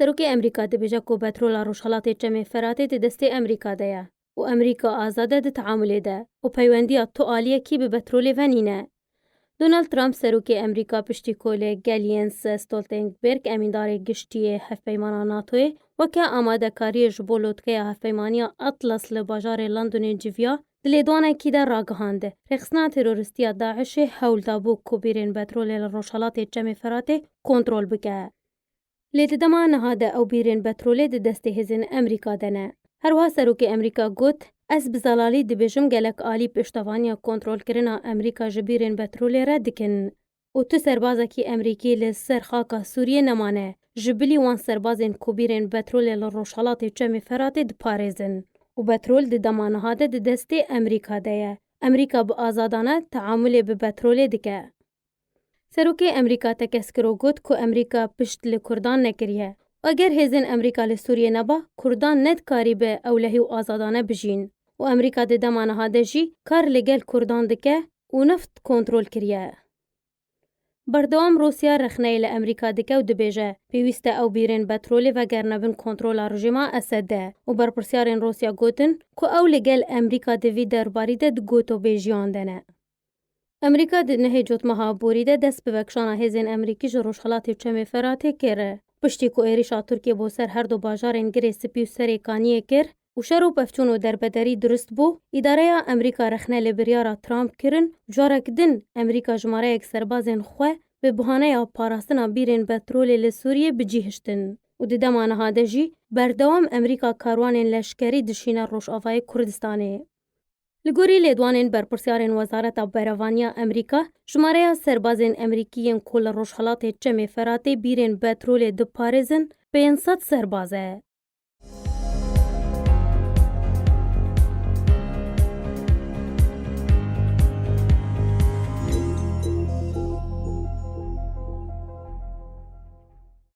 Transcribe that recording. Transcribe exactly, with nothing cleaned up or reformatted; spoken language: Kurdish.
Serokê Amerîka dibêje ku petrola Rojhelatê Çemê Feratê di destê Amerîka de ye û Amerîka azad e di teamulê de û peywendiya tu aliyekî bi petrolê ve nîne. Donald Trump, serokê Amerîka, piştî ku li gel Jens Stoltenberg, emîndarê giştî yê Hevpeymana NATOyê, weke amadekariyê ji bo lotkeya hevpeymaniya Atlas li bajarê Londonê civiya, di lêdwanekî de ragihand, rêxistina terorîstî ya DAIŞê hewl dabû ku bîrên petrolê li Rojhelatê Çemê Feratê kontrol bike. Lê di dema niha de ew bîrên petrolê di destê hêzên Amerîka de ne. Her wiha serokê Amerîka got, Ez bi zelalî dibêjim, gelek alî pêştevaniya kontrolkirina Amerîka ji bîrên petrolê re dikin û tu serbazekî Amerîkî li ser xaka Sûriyê nemane, ji bilî wan serbazên ku bîrên petrolê li Rojhelatê Çemê Feratê diparêzin û petrol di dema niha de di destê Amerîka de ye. Amerîka bi azadane teamulê bi petrolê dike. Serokê Amerîka tekez kir û got ku Amerîka pişt li Kurdan nekiriye. Eger hêzên Amerîka li Sûriyê neba, Kurdan nedikarîbe ewlehî û azadane bijîn û Amerîka di dema niha de jî kar li gel Kurdan dike û neft kontrol kiriye. Berdewam Rûsya rexneyê li Amerîka dike û dibêje, pêwîst e ew bîrên petrolê vegerine bin kontrola rejîma Esed de û berpirsyarên Rûsya gotin ku ew li gel Amerîka di vî derbarî de di gotobêjiyan de ne. Amerîka di nehê Cotmeha Borî de dest bi vekişana hêzên Amerîkî ji Rojhelatê Çemê Feratê kir. Piştî ku êrîşa Tirkiyê bo ser her du bajarên Girê Spî û Serê Kaniyê kir û şer û pevçûn û derbederî durust bû, îdareya Amerîka rexne li biryara Trump kirin û carek din Amerîka jimareyek serbazên xwe bi bahaneya parastina bîrên petrolê li Sûriyê bi cî hiştin û di dema niha de jî berdewam Amerîka karwanên leşkerî dişîne Rojavayê Kurdistanê. Li gorî lêdwanên berpirsyarên Wezareta Berevaniya Amerîka, jimareya serbazên Amerîkî yên ku li Rojhelatê Çemê Feratê bîrên petrolê diparêzin pênc sed serbaz e.